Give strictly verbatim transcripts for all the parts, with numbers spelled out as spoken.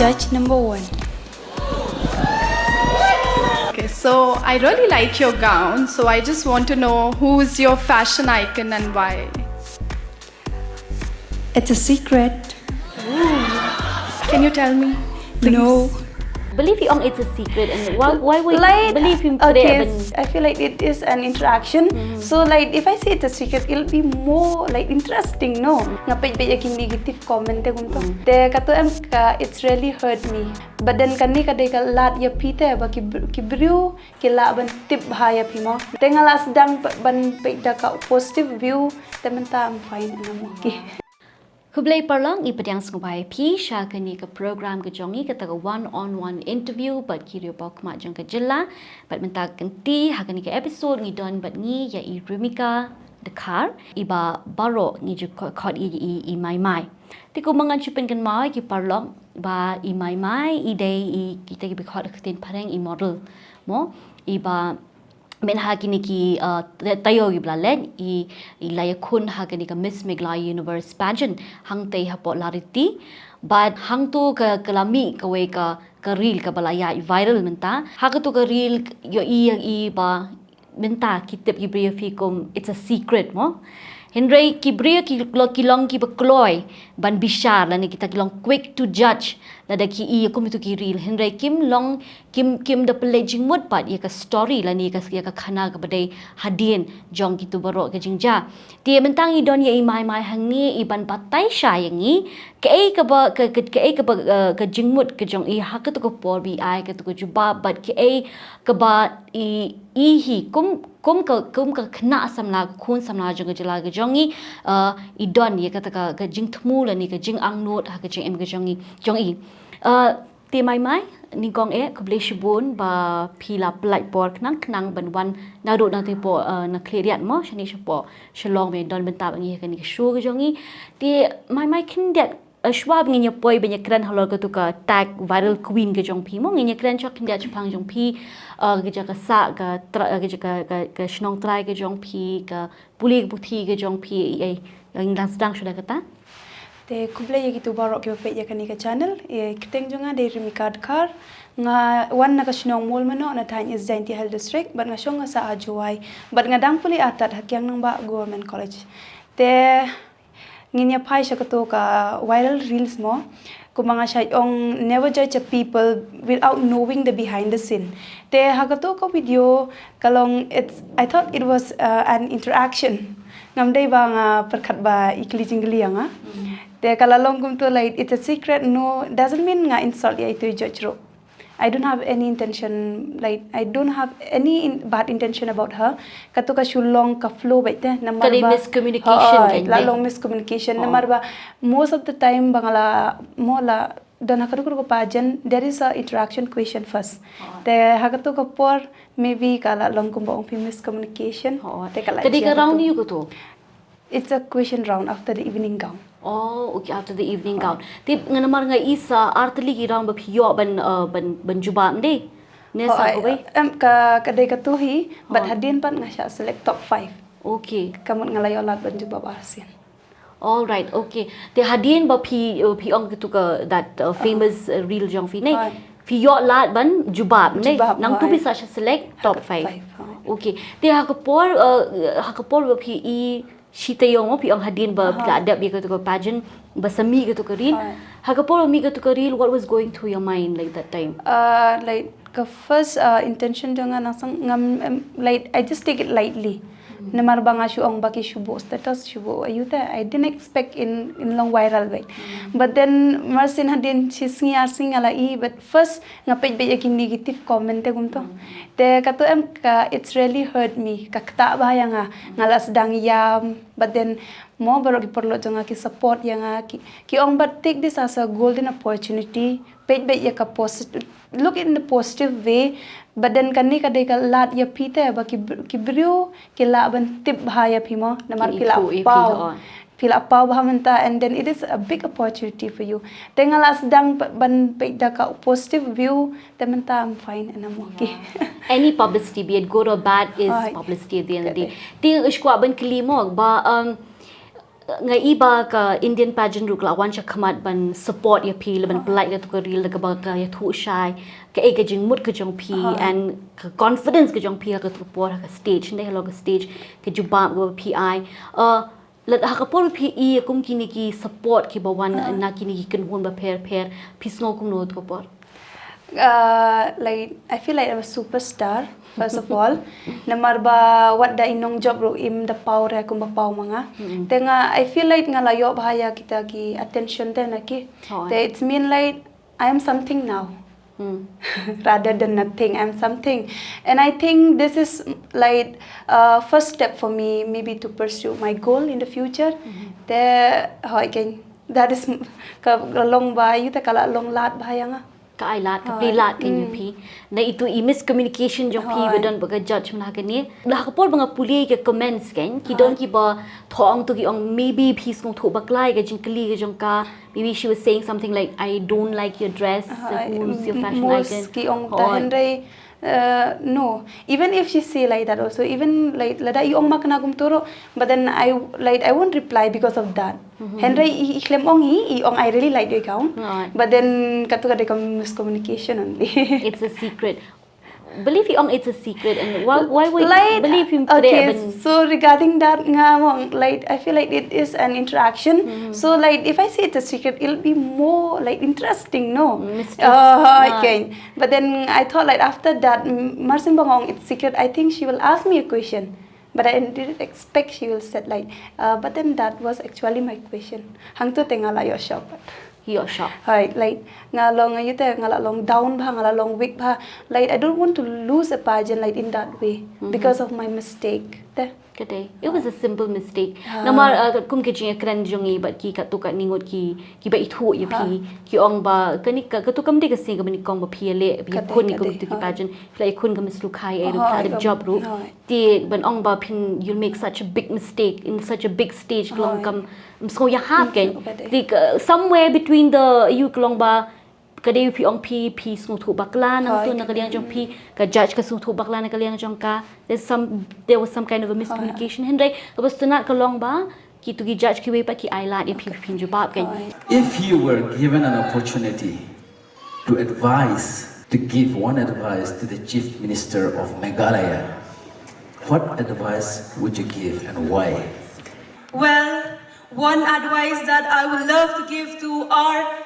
Judge number one. Okay, so I really like your gown, so I just want to know who's your fashion icon and why. It's a secret. Can you tell me? Please? No. Believe you ong it's a secret and why, why would Like, believe him okay, today? s- I feel like it is an interaction. So like if I say it's a secret, it'll be more like interesting, no? Nga peit peit ïa ki negative comment te kumto. Te kato em ka it's really hurt me. But then kane ka dei ka lad ïa phi te ba ki br- ki briew ki lah ban tip bha ïa phi mo. Te nga la sdang p- ban peit da ka positive view te mynta I'm fine and I'm okay. Khublei paralok, i pdiang sngewbha ïa phi sha kane ka program ka jong i, kata ka one on one interview bad ki riewpawkhmat jong ka jylla. Bad mynta ka kynti ha kane ka episode ngi don bad ngi ïa i Rimika Dkhar, iba baroh ngi ju khot i i, i Mai Mai. Te kumba ngan shu pynkynmaw ïa ki paralok ba i Mai Mai i dei i, kita kiba khot ha ka ktien phareng i model mo, iba mynha kine ki uh, taïew kiba la leit i, i la ïakhun ha kane ka Miss Meghalaya Universe pageant hangtei hapoh Lariti. Bad hangto ka, ka la mih kawei ka, ka reel kaba la ïaid viral mynta. Ha kato ka reel ïohi ïa i ba mynta ki tip ki briew ïa phi kum it's a secret mo. Hynrei ki briew ki long, ki long kiba kloi ban bishar lane kita ki long quick to judge lada ki i ïa kum itu ki reel. Hynrei kim long, kim, kim da pynleit jingmut pat ïa ka story lane ïa ka, ïa ka khana kaba dei hadien jong kito baroh ka jingjia. Te mynta ngi don ïa i Mai Mai hangne i ban batai shai ïa ngi kaei kaba, ka, ka, kaei kaba uh, ka jingmut ka jong i ha kato ka por ba i ai kato ka jubab bad kaei kaba i, i hi kum, kum ka, kum ka khynnah samla, ka khun samla jong ka jylla ka jong i, uh, i don ïa kata ka, ka jingthmu lane ka jingangnud ha ka jingim ka jong i, jong i. Uh, te Mai Mai, nyngkong eh khublei shibun ba phi la pynlait por khnang khnang ban wan naduh nangtei hapoh uh, na Khliehriat mo, shane shapoh Shillong, ba don bynta bad ngi ha kane ka show ka jong i. Te Mai Mai, khyndiat uh, shuwa ba ngin ïa poi ban ïa kren halor kato ka tag viral queen ka jong phi mo, ngin ïa kren shuwa khyndiat shaphang jong phi, uh, ka jaka sah ka, tra- uh, ka jaka ka, ka shnong trai ka jong phi, ka pule ka puthi ka jong phi, eh, ngin dang sdang shuwa da kata. Te khublei ïa kito baroh kiba peit ïa kane ka channel. Ïa, kyrteng jong nga dei Rimika Dkhar. Nga wan na ka shnong Molmanoh na thaiñ East Jaintia Hills District bad nga shong nga sah ha Jowai. Bad nga dang pule artat ha Kiang Nangbah Government College. Te ngin ïa phai sha kato ka viral reels mo. Kumba nga shait ong, never judge a people without knowing the behind the scene. Te ha kato ka video ka long, it's, I thought it was uh, an interaction. Ngam dei ba nga pyrkhat ba i kylli jingkylli ïa nga. Te ka la long kumto, like it's a secret, no, doesn't mean nga insult ïa itu i judge ruh. I don't have any intention, like I don't have any in, bad intention about her. Kato ka shu long ka flow beit te namar Ka dei ba miscommunication Hooid, kan la dei. long miscommunication namar ba most of the time ba nga la mo la don ha kato ka pageant, there is a interaction question first. Te ha kato ka por maybe ka la long kumba ong phi miscommunication. Hooid. Te ka la Ka dei ka jia round kato. ïa kato? It's a question round after the evening gown. Oh, okay, after the evening gown. Te nga namar nga i sa ar tylli ki round ba phi ïoh ban uh, ban ban jubab, ym dei? Ne sa Hooid, kawei? Em, ka ka dei kato hi, but hadien pat nga shah select top five. Okay. Ka mut nga la ïoh lad ban jubab ar sien. All right, okay. Te hadien ba phi uh, phi ong kito ka that uh, famous uh, reel jong phi ne. Hooid. Phi ïoh lad ban jubab ne. Jubab, Nangtu hooid. Phi sa shah select top Top five. five, hooid. Okay. Te ha ka por uh, ha ka por ba phi i shi taïew mo, phi ong hadien ba phi la dep ïa kato ka pageant ba sa mih kato ka reel. Hooid. Ha ka por ba mih kato ka reel, what was going through your mind like that time? Uh, like ka first uh, intention jong nga nang sang ngam em, like I just take it lightly. Namar ba nga shu ong ba ki shu buh status, shu buh ayu te, I didn't expect in in long viral beit. But then mar sien hadien shi sngi ar sngi nga la i, but first nga peit beit ïa ki negative comment te kumto. Te kato em ka it's really hurt me, ka ktah bha ïa nga. Nga la sdang ïam, but then mo baroh ki paralok jong nga ki support ïa nga, ki ki ong, but take this as a golden opportunity. Peit beit ïa ka positive, look in the positive way. But then kane ka dei ka lad ïa phi te ba ki br- ki briew ki lah ban tip bha ïa phi mo, namar Ki phi la ithuh ïa phi, paw. Hooid. Phi la paw bha mynta, and then it is a big opportunity for you. Te nga la sdang p- ban peit da ka positive view, te mynta I'm fine and I'm okay. Any publicity, be it good or bad, is Hooid. Publicity at the end of the day. Te nga kwah ban kylli mo ba um, Nga i ba ka Indian pageant ruh ka la wan sha khmat ban support ïa phi, la ban pynlait ïa tu ka reel, da kaba ka ïathuh shai kaei ka jingmut ka jong phi and ka confidence ka jong phi ha ka tu por, ha ka stage, ne halor ka stage, ka jubab kaba phi ai. Uh, la ha ka por ba phi i kum kine ki support kiba wan na kine ki kynhun bapher bapher, phi sngew kumno tu ka por? Uh, like, I feel like I'm a superstar, first of all. Namar ba wat da i nongjop ruh im da paw re kumba paw ma nga. Te nga, I feel like nga la ïoh bha ïa kita ki attention te na ki. Te it's mean like I am something now. Rather than nothing, I'm something. And I think this is like a first step for me, maybe to pursue my goal in the future. Te hoi, kan, that is ka long ba ïa te ka la long lad bha ïa nga. Ka ai lad, ka plie lad ka ïa phi. Na itu i miscommunication jong phi ba don ba ka judge mynta kane. Da ha ka por ba nga pule ka comments, kan, ki don kiba thoh ong tu, ki ong maybe phi sngewthuh bakla ïa ka jingkylli ka jong ka. Maybe she was saying something like, "I don't like your dress, so who's your fashion icon?" Ki ong ta, hynrei, uh, no. Even if she say like that also, even like lada i ong ma kane kumtu ruh, but then I, like, I won't reply because of that. Hynrei i, i khlem ong hi, i ong, "I really like your gown." But then katu ka dei ka miscommunication only. It's a secret. Believe i ong it's a secret, and why, why would, like, believe him? Okay, so regarding that, nga ong, like, I feel like it is an interaction. So like if I say it's a secret, it'll be more like interesting, no? Mystery. Uh, okay. But then I thought like after that, mar syn ba nga ong it's secret, I think she will ask me a question. But I didn't expect she will said like, uh, but then that was actually my question. Hangtu te nga la ïoh shock. Ïoh shock. Hoi, like, nga long, nga ïa te, nga la long down bha, nga la long weak bha. Like, I don't want to lose a pageant, like, in that way because of my mistake. Te. Ka dei. It was a simple mistake. Namar, uh, kum ka jingïakren jong i bad ki katto katne ngut ki, kiba ithuh ïa phi, ki ong ba kane ka, katu kam dei ka sngi kaba nyngkong ba phi ïaleh, phi ïakhun ïa katu ka pageant, phi la ïakhun ka Miss Lukhai, eh, ruh phi la dep jop ruh. Te ban ong ba phin, you'll make such a big mistake in such a big stage, ka long kam, ym sngew ïahap, kan. Te ka, somewhere between the, ïoh, ka long ba ka dei phi ong phi, phi sngewthuh bakla nangtu na ka liang jong phi, ka judge ka sngewthuh bakla na ka liang jong ka. There's some, there was some kind of a miscommunication. Hynrei kaba sngewtynnat ka long ba kitu ki judge kiwei pat ki ai lad ïa phi, phin jubab, kan. If you were given an opportunity to advise, to give one advice to the Chief Minister of Meghalaya, what advice would you give and why? Well, one advice that I would love to give to our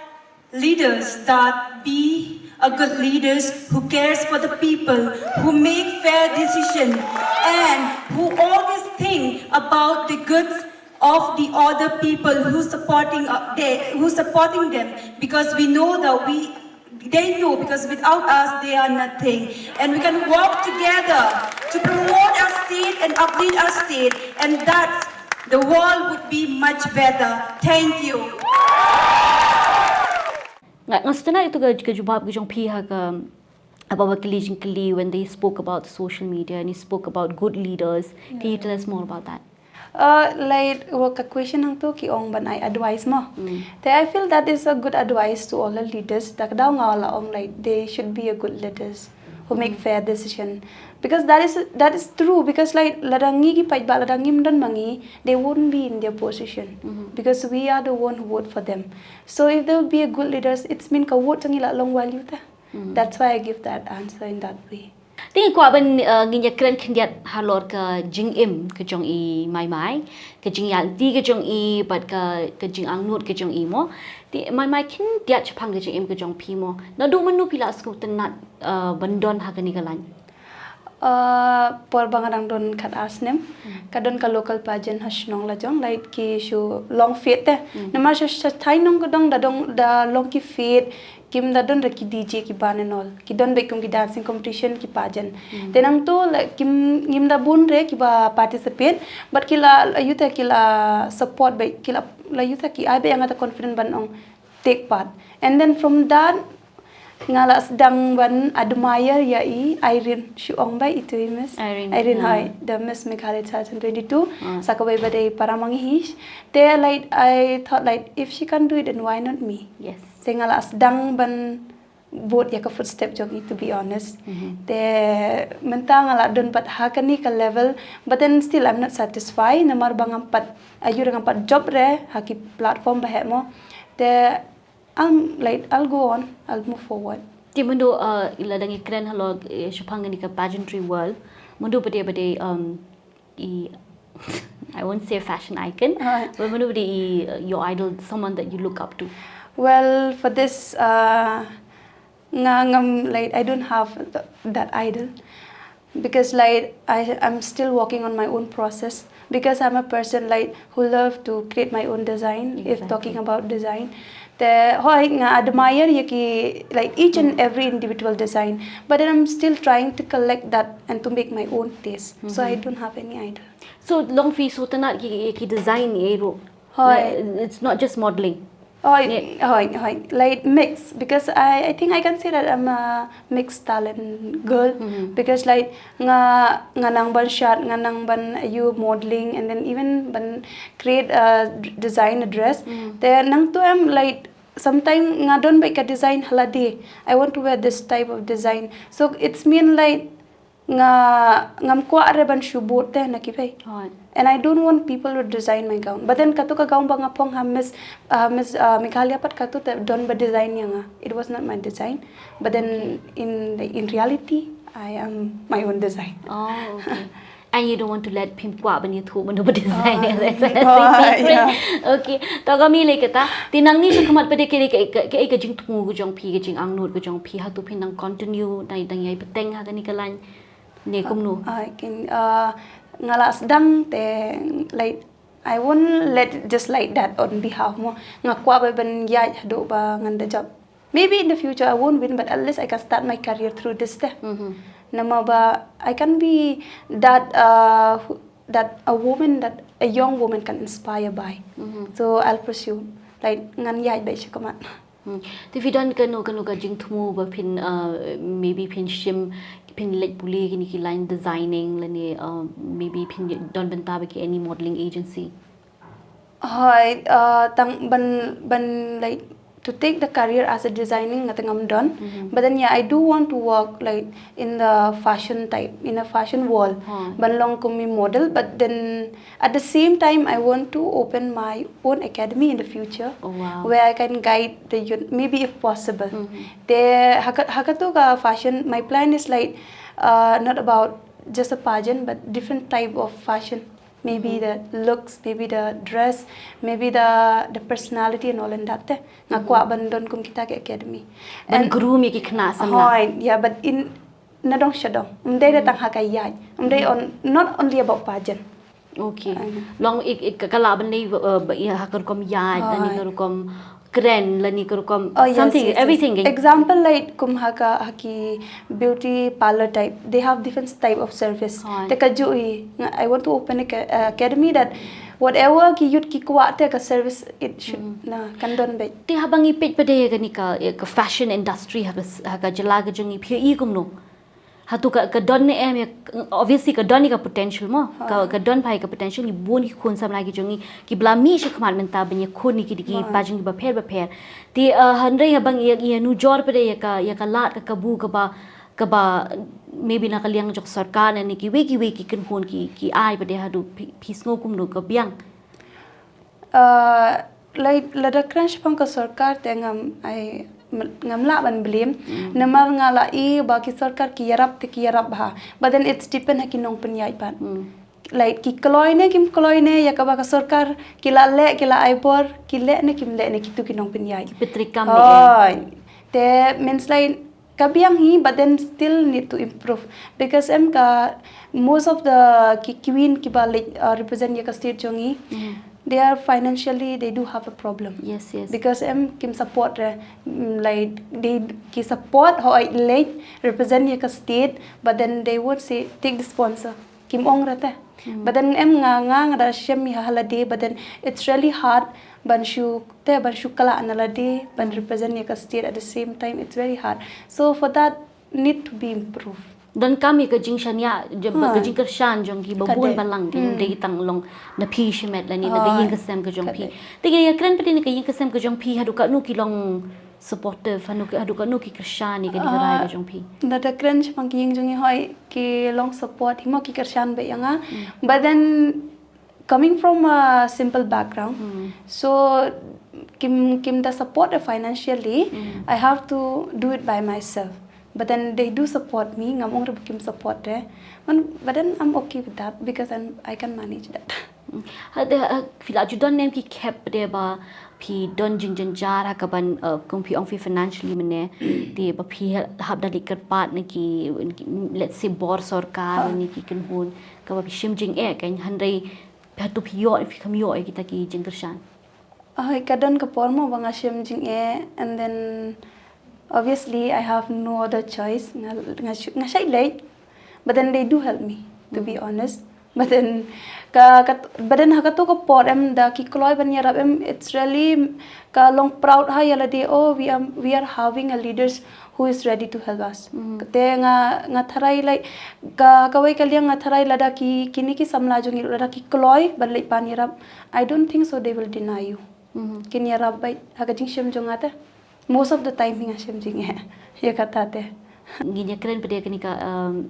leaders, that be a good leaders who cares for the people, who make fair decision, and who always think about the goods of the other people who supporting, uh, they, who supporting them, because we know that we, they know, because without us they are nothing, and we can work together to promote our state and uplift our state, and that's the world would be much better. Thank you. Nga, nga sngewtynnat ïa tu ka, ka jubab ka jong phi ha ka, ha kaba kylli jingkylli, when they spoke about the social media and you spoke about good leaders. Can you tell us more about that? Uh, like, wa ka question nangtu ki ong ban ai advice mo. Te I feel that is a good advice to all the leaders. Da ka daw nga la ong, like, they should be a good leaders who make fair decision. Because that is, that is true. Because, like, lada ngi ki paidbah, lada ngim don ma ngi, they won't be in their position. Because we are the one who vote for them. So if they will be a good leaders, it's mean ka vote jong ngi la long value te. That's why I give that answer in that way. Te ngi kwah ban, uh, ngin ïakren khyndiat halor ka jingim ka jong i Maimai, ka jingïaid lynti ka jong i bad ka, ka jingangnud ka jong i mo. Te Maimai, khyndiat shaphang ka jingim ka jong phi mo, naduh mynno phi la sngewtynnat, uh, ban don ha kane ka line? Uh, por ba nga dang don khatar snem, ka don ka local pageant ha shnong la jong, like, ki shu long fete te. Namar sha, sha Thainong ka dong da dong da long ki fete, kim da don re ki D J ki band and all. Ki don beit kum ki dancing competition, ki pageant. Te nangtu la kim, ngim da bun re kiba participate, but ki la, la ïoh te ki la support beit, ki la, la ïoh te ki ai beit ïa nga te confident ban ong take part. And then from that nga la sdang ban admire ïa i Irene, shu ong beit itu i Miss Irene. Irene, hoi, the Miss Meghalaya two thousand twenty-two. Sa kawei ba dei para Manghish. Te, like, I thought, like, if she can do it, then why not me? Yes. Te nga la sdang ban bud ïa ka footstep jong i, to be honest. Te mynta nga la don pat ha kane ka level, but then still I'm not satisfied namar ba ngam pat, ïoh ngam pat jop re ha ki platform ba heh mo. Te I'm like, I'll go on, I'll move forward. Te mynta, uh, la dang ïakren halor, eh, shaphang kane ka pageantry world. Mynta pat de, pat de, um, i, I won't say fashion icon, but mynta pat de i, uh, your idol, someone that you look up to? Well, for this, uh, nga ngam, like, I don't have th- that idol, because, like, I I'm still working on my own process, because I'm a person, like, who love to create my own design. If talking about design, te hoi nga admire ïa ki, like, each and every individual design, but then I'm still trying to collect that and to make my own taste. So I don't have any idol. So long phi sngewtynnat ki, ki design ïa i ruh. Hoi. It's not just modeling. Hoi, hoi, hoi. Like, mix, because I I think I can say that I'm a mixed talent girl, because, like, nga nga nang ban shad, nga nang ban ïa modeling, and then even ban create a d- design a dress. Te nangta em, like, sometimes nga don bad ka design ha lade. I want to wear this type of design. So it's mean, like, nga ngam kwah re ban shu bud te na kiwei. And I don't want people to design my gown. But then katu ka gown ba nga phong ha Miss, uh, Miss, uh, Meghalaya pat, katu te don ba design ïa nga. It was not my design. But then in the, in reality, I am my own design. Oh, okay. And you don't want to let phim kwah ban ïathuh mano ba design. Okay. To ka mi le kata. Te nangne sha khmat pat de, ka ka ka jingthmu ka jong phi, ka jingangnud ka jong phi, hato phi nang continue, nang dang ïai bteng ha kane ka line? Ne kumno? I can, uh, nga la sdang te, like, I won't let it just like that on behalf mo. Nga kwah ba ban ïaid haduh ba ngan da jop. Maybe in the future I won't win, but at least I can start my career through this te. Namar ba I can be that, uh, who- that a woman, that a young woman can inspire by. So I'll pursue. Like, ngan ïaid beit sha khmat. Hmm. Te phi don kano kano ka jingthmu ba phin, uh, maybe phin shim, phin leit pule kine ki line designing lane, uh, maybe phin don bynta bad ki any modeling agency? Hoi, uh, tang ban ban, like, to take the career as a designing nga te ngam don. But then yeah, I do want to work, like, in the fashion type, in a fashion world. Ban long kum i model, but then at the same time I want to open my own academy in the future, where I can guide the youth, maybe if possible. Te ha ka- ha katu ka fashion, my plan is, like, uh, not about just a pageant, but different type of fashion. Maybe the looks, maybe the dress, maybe the the personality and all and that te. Nga kwah ban don kum kita ki academy. Ban groom ïa ki khynnah samla. Hoi, yeah, but in na dong sha dong. Ym dei da tang ha ka ïaid. Ym dei on, not only about pageant. Okay. Long i, i ka la ban lei, uh, ba i ha ka rukom ïaid, lane ka rukom kren, lane ka rukom something, everything. Example, like, kum ha ka, ha ki beauty parlor type, they have different type of service. Te ka ju i, nga- I want to open a ca- uh, academy that whatever ki youth ki kwah te ka service, it should na kan don beit. Te haba ngi peit pat de ïa kane ka, ïa ka fashion industry ha ka s- ha ka jylla ka jong ngi, phi i kumno? Hato ka, ka don ne em ïa, obviously ka don ïa ka potential mo. Ka, ka don pat ïa ka potential, ngi bun ki khun samla ki jong ngi kiba la mih sha khmat mynta ban ïakhun ïa ki da ki pageant kiba pher ba pher. Te, uh, hynrei haba ngi ïa, ïa nujor pat de ïa ka, ïa ka lad ka kabu kaba, kaba maybe na ka liang jong sorkar ne kiwei kiwei ki kynhun ki, ki ai pat de, haduh phi, phi sngew kumno, ka biang? Uh, lada kren shaphang ka sorkar te ngam, ai, ngam lah ban blame. Namar nga la i ba ki sorkar ki ïarap te ki ïarap bha. But then it's depend ha ki nongpynïaid pat. Like, ki kloi ne kim kloi ne ïa kaba ka sorkar ki la leh, ki la ai bor, ki leh ne kim leh ne, kitu ki nongpynïaid. Ki pyntrei kam ne. Hoi. Te means, like, ka biang hi, but then still need to improve. Because em ka, most of the ki queen kiba leit, uh, represent ïa ka state jong ngi, they are financially, they do have a problem. Yes, yes. Because em kim support re, mm, like, they ki support hooid leit represent ïa ka state, but then they would say, take the sponsor. Kim ong re te. But then em nga, nga, nga da shem ïa ha lade, but then it's really hard ban shu te, ban shu khlad na lade, ban represent ïa ka state at the same time, it's very hard. So for that, need to be improved. Donkam ïa ka jingshaniah, ka jingkyrshan jong ki babun balang, ki ym dei tang long na phi shimet lane na ka ïing ka sem ka jong phi. Te ïa kren pat de na ka ïing ka sem ka jong phi, haduh katno ki long supportive, hanu ki, hadu kanu ki kyrshan ïa kane ka rai ka jong phi? Na da kren shaphang ki ïing jong ngi, hooid ki long support hi mo, ki kyrshan bha ïa nga. But then coming from a simple background, so kim kim da support financially. I have to do it by myself. But then they do support me, ngam ong ruh ba kim support re. But then I'm okay with that because I'm, I can manage that. Hade, phi la ju don ne em ki khep de ba phi don jingjynjar ha kaban, kum phi ong phi financially mynne, te ba phi hap da leit kyrpad na ki, let's say, bor sorkar ne ki kynhun, kaba phi shim jingeh, kan hynrei hato phi ïoh, phi kham ïoh ïa kita ki jingkyrshan? Hooid, ka don ka por mo ba nga shim jingeh, and then obviously I have no other choice. Nga nga shait leit, but then they do help me, to be honest. But then ka, ka but then ha kato ka por em da ki kloi ban ïarap em, it's really ka long proud ha ïa lade, oh, we are we are having a leaders who is ready to help us. Te nga nga tharai, like, ka kawei ka liang nga tharai lada ki kine ki samla jong ngi lada ki kloi ban leit pan ïarap, I don't think so they will deny you. Kin ïarap bha ha ka jingshem jong nga te. Most of the time hi nga shem jingeh ïa kata te. Ngin ïa kren pat de kane ka, um,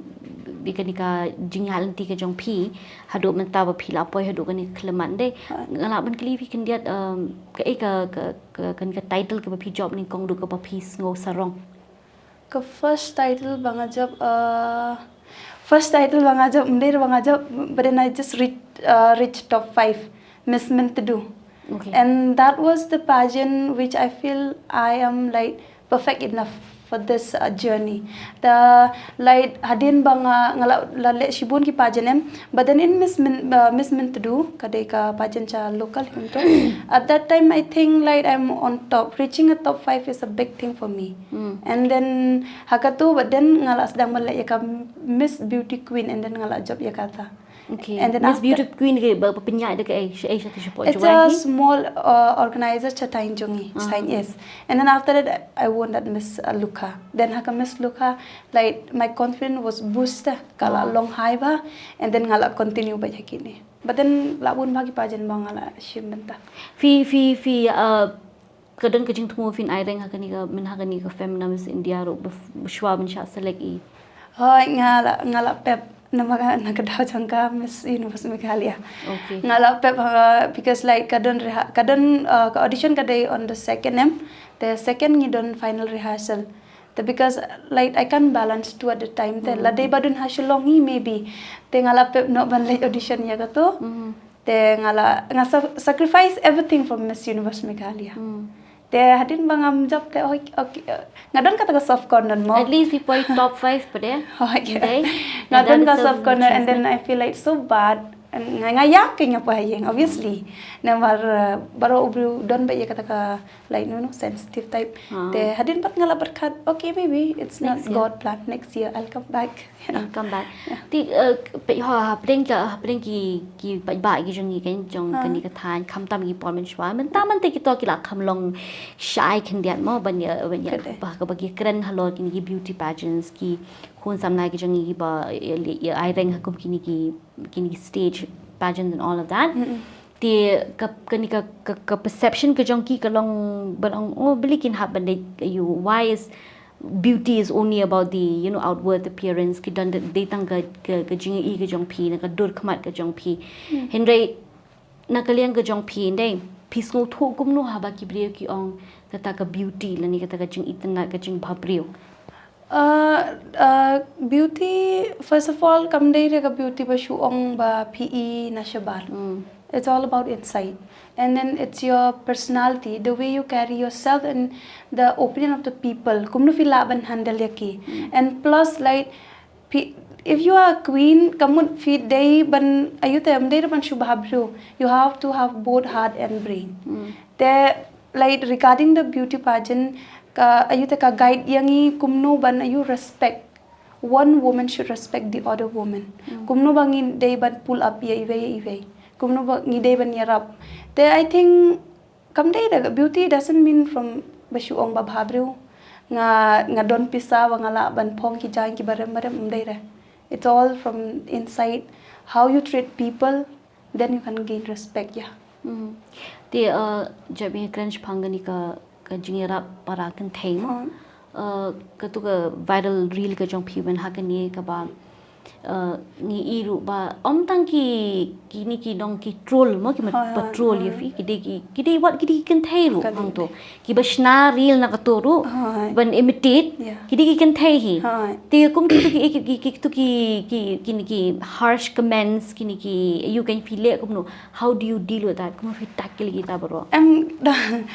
de kane ka jingïaid lynti ka jong phi haduh mynta ba phi la poi haduh kane ka khyllipmat de. Nga lah ban kylli phi khyndiat, um, kaei ka, ka, ka, kane ka title kaba phi jop nyngkong, haduh kaba phi sngew sarong? Ka first title ba nga jop, uh, first title ba nga jop, ym dei ba nga jop, but then I just reach, uh, reach top five, Miss Myntdu. Okay. And that was the pageant which I feel I am, like, perfect enough for this, uh, journey. The, like, hadien ba nga, nga la, la leh shibun ki pageant em, but then in Miss Myn, uh, Miss Myntdu, ka dei ka pageant cha local, kumto. At that time I think, like, I'm on top. Reaching a top five is a big thing for me. And then ha kato, but then nga la sdang ban leh ïa ka Miss Beauty Queen, and then nga la jop ïa kata. Okay. And then Miss after Beauty Queen ka ba, ba pynïaid da kaei, shaei, shaei shapoh, It's Jowai a hi? Small, uh, organizer cha thaiñ jong ngi, cha thaiñ East. And then after that I won that Miss, uh, Lukha. Then ha ka Miss Lukha, like, my confidence was boosted, ka la long high bha, and then nga la continue bha ha kine. But then la bun bha ki pageant ba nga la shim bynta. Phi, phi, phi, uh, ka don ka jingthmu phin aireng ha kane ka, mynha kane ka Femina Miss India ruh, ba, ba shuwa ban shah select i? Hooid, nga la, nga la pep namar ka, na ka daw jong ka Miss Universe Meghalaya. Okay. Nga la pep, uh, because, like, ka don reha-, ka don, uh, ka audition ka dei on the second em. Te second ngi don final rehearsal. Te because, like, I can't balance two at the time. Te la dei ba don ha Shillong hi maybe. Te nga la pep noh ban leit audition ïa kato. Te nga la, nga sa-, sacrifice everything for Miss Universe Meghalaya. Te hadien ba ngam jop te, okay, okay, uh, nga don kata ka soft corner mo. At least phi poi top five pat de. Hooid. Dei? Nga That don is ka a soft corner, and then achievement. I feel, like, so bad. And nga, nga ïa ka nga poi ha ïing, obviously. Namar, uh, baroh u briew don bha ïa kata ka, like, you know, sensitive type. Te hadien pat nga la pyrkhat, okay, maybe it's not God plan. Next year I'll come back. Come back. Te, uh, peit ho, hapdeng ka, hapdeng ki, ki paidbah ki jong ngi, kan, jong kane ka thaiñ, khamtam ki por mynshuwa. Mynta, mynta kito ki la kham long shai khyndiat mo, ban ïa, ban ïa, ba, ba ki kren halor kine ki beauty pageants, ki khun samla ki jong ngi ba ïa, ïa, ïa aireng ha kum kine ki, kine ki stage pageants and all of that. Te ka, kane ka, ka, ka perception ka jong ki ka long, ban ong, oh, balei kin hap ban leit aïu, why is beauty is only about the, you know, outward appearance, ki don dei tang ka, ka, ka jingïohi ka jong phi, na ka dur khmat ka jong phi. Hynrei na ka liang ka jong phi, dei, phi sngewthuh kumno haba ki briew ki ong kata ka beauty lane kata ka jingitynnad, ka jingbhabriew? Uh, uh, beauty, first of all, kam dei re ka beauty ba shu ong ba phi i na shabar. It's all about inside. And then it's your personality, the way you carry yourself and the opinion of the people. Kumno phi lah ban handle ïa ki. And plus, like, phi, if you are a queen, ka mut phi dei ban, aïu te, ym dei re ban shu bhabriew. You have to have both heart and brain. Te, like, regarding the beauty pageant, ka, aïu te, ka guide ïa ngi kumno ban, aïu, respect. One woman should respect the other woman. Kumno ba ngi dei ban pull up ïa iwei ïa iwei. Kumno ba ngi dei ban ïarap. Te I think kam dei re, beauty doesn't mean from ba shu ong ba bhabriew. Nga, nga don pisa ba nga lah ban phong ki jaiñ kiba rem ba rem, ym dei re. It's all from inside. How you treat people, then you can gain respect, yeah. Te, uh, jab ïa kren shaphang kane ka ka jingïarap para kynthei mo. Uh, katu ka viral reel ka jong phi mynta ha kane kaba, uh, ngi i ruh ba ym tang ki, kine ki nong ki troll mo, ki mat patrol ïa phi, ki dei ki, ki dei wat ki dei ki kynthei ruh hangto. Kiba shna reel na kato ruh ban imitate, ki dei ki kynthei hi. Te kum kitu ki, ki, ki, ki, kitu ki, ki, kine ki harsh comments, kine ki, ïa u kan phi leh kumno, how do you deal with that? Kumno phi tackle kita baroh? Em, dang,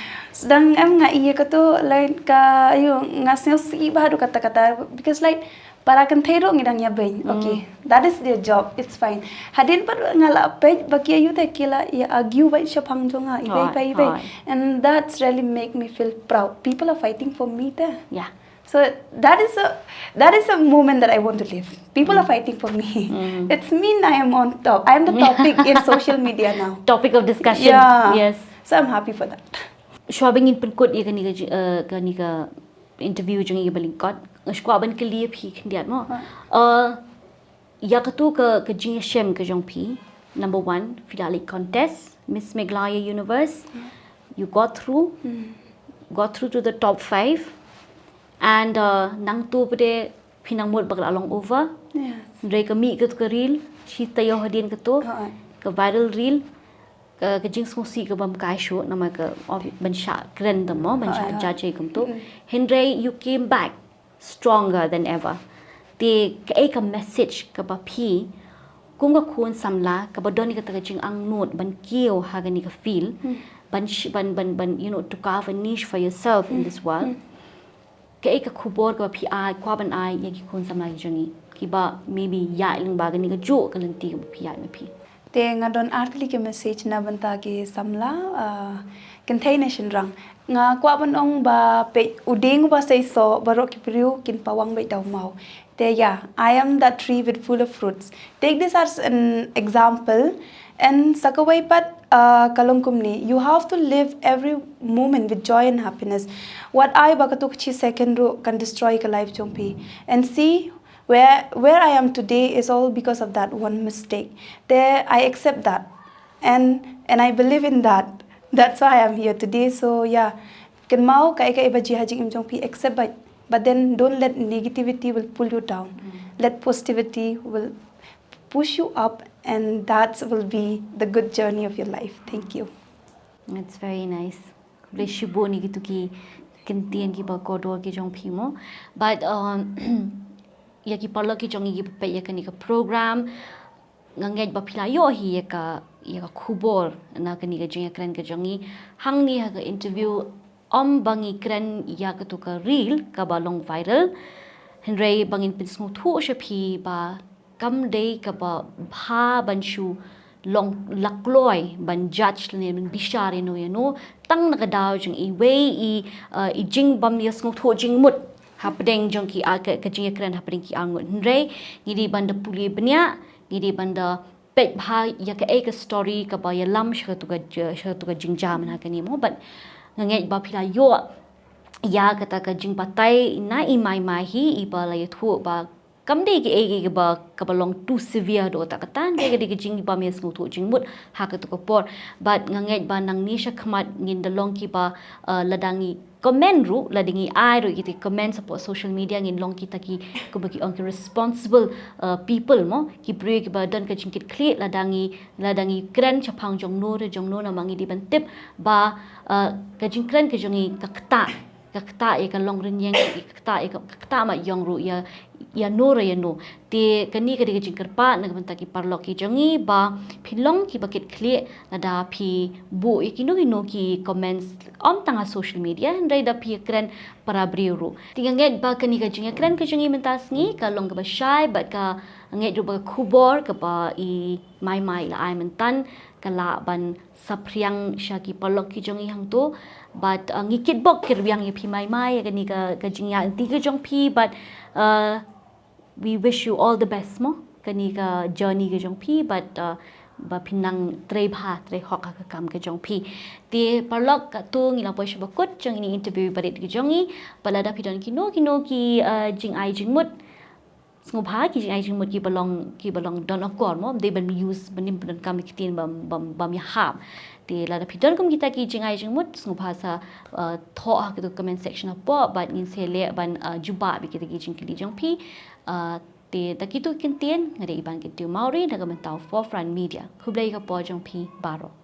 dang em nga ïa kato, like, ka, ïa u, nga sngew sih bha haduh katta katta, because, like, para kynthei ruh ngi dang ïa beiñ. Okay, that is their job, it's fine. Hadien pat nga la peit ba ki ïa u te ki la ïa argue bha shaphang jong nga, i beiñ, i beiñ. And that's really make me feel proud. People are fighting for me te. Yeah. So that is a, that is a moment that I want to live. People are fighting for me. It's mean I am on top. I am the topic in social media now. Topic of discussion. Yeah. Yes. So I'm happy for that. Shuwa ba ngin pynkut ïa kane ka ji-, uh, kane ka interview jong ngi ba lyngkot, nga shu kwah ban kylli ïa phi khyndiat mo. Uh, ïa katu ka, ka jingïashem ka jong phi. Number one, phi la leit contest Miss Meghalaya Universe. You got through. Got through to the top five. And, uh, nangtu pat phi nang mut ba ka la long over. Hynrei ka mih katu ka reel, shi taïew hadien katu, ka viral reel, ka, ka jingsngewsih ka bym kai shuh, namar ka, obvi-, ban shah kren da mo, ban shah judge kumtu. Hynrei you came back stronger than ever. Te kaei ka message kaba phi, kum ka khun samla, kaba don kata ka jingangnud ban kiew ha kane ka field, ban sh-, ban, ban, ban, you know, to carve a niche for yourself in this world. Kaei ka khubor kaba phi ai, kwah ban ai ïa ki khun samla ki jong ngi, kiba maybe ïaid lyngba kane kajuh ka lynti kaba phi ïaid ma phi. Te nga don ar tylli ki message na bynta ki samla, uh, kynthei ne shynrang. Nga kwah ban ong ba peit u dieng uba seisoh, baroh ki briew kin pawang beit da u maw. Te yeah, I am that tree with full of fruits. Take this as an example. And sa kawei pat, uh, ka long kumne, you have to live every moment with joy and happiness. Wat ai ba katu ka shi second ruh kan destroy ka life jong phi. And see, where, where I am today is all because of that one mistake. Te I accept that. And, and I believe in that. That's why I am here today. So yeah, kynmaw kaei kaei ba jia ha jingim jong phi, accept ba, but then don't let negativity will pull you down. Let positivity will push you up, and that will be the good journey of your life. Thank you. That's very nice. Khublei shibun ïa kitu ki kyntien kiba kordor ki jong phi mo. But, um, ïa ki paralok ki jong ngi kiba peit ïa kane ka program, nga ngeit ba phi la ïoh hi ïa ka, ïa ka khubor na kane ka jingïakren ka jong ngi. Hangne ha ka interview, ym ba ngi kren ïa katu ka reel kaba long viral. Hynrei ba ngin pynsngewthuh sha phi ba kam dei kaba bha ban shu long lakloi ban judge lane ban bishar ïano ïano tang na ka daw jong iwei i, uh, i jingbym ïasngewthuh jingmut hapdeng jong ki ar-, ka, ka jingïakren hapdeng ki arngut. Hynrei ngi dei ban da pule bniah, ngi dei ban da peit bha ïa kaei ka story kaba ïalam sha katu ka j-, sha katu ka jingjia mynta kane mo. But nga ngeit ba phi la ïoh ïa kata ka jingbatai na i Mai Mai hi, iba la ïathuh ba kam dei kaei kaei kaba, kaba long too severe haduh katta katta, kaei ka dei ka jingbym ïasngewthuh jingmut ha katu ka por. But nga ngeit ba nangne shakhmat ngin da long kiba, uh, lada ngi comment ruh, lada ngi ai ruh ïa kita ki comments hapoh social media, ngin long kita ki, kumba ki ong, ki responsible, uh, people mo, ki briew kiba don ka jingkitkhlieh, lada ngi, lada ngi kren shaphang jongno re jongno, namar ngi dei ban tip ba, uh, ka jingkren ka jong ngi ka ktah, ka ktah ïa ka long rynïeng, ka ktah ïa ka, ka ktah mat ïong ruh ïa, ïano re ïano. Te kane ka dei ka jingkyrpad na ka bynta ki paralok ki jong ngi ba phin long kiba kitkhlieh lada phi buh ïa kino kino ki comments, ym tang ha social media, hynrei da phi ïakren para briew ruh. Te nga ngeit ba kane ka jingïakren ka jong ngi mynta sngi ka long kaba shai, bad ka, nga ngeit ruh ba ka khubor kaba i Mai Mai i la ai mynta ka lah ban saphriang sha ki paralok ki jong ngi hangto. But, uh, ngi kitbok kitrwiang ïa phi Mai Mai ïa kane ka, ka jingïaid lynti ka jong phi, but, uh, we wish you all the best mo, kane ka journey ka jong phi, but, uh, ba phin nang trei bha trei hok ha ka kam ka jong phi. Te paralok, katto ngi la poi sha ba kut jong ine i interview barit ka jong ngi. Bad lada phi don kino kino ki, uh, jingai jingmut, Sngewbha ki jingai jingmut ki ba long, ki ba long don akor mo, ym dei ban use, ban ym pyndonkam ïa ki ktien bym, bym, bym ïahap. Te lada phi don kum kita ki jingai jingmut, sngewbha sa, uh, thoh ha kito comment section hapoh, bad ngin sa leh ban, uh, jubab ïa kita ki jingkylli jong phi. Uh, te da kito ki kyntien, nga dei Iban Kyntiew Mawrie, na ka bynta u Forefront Media. Khublei ka por jong phi baroh.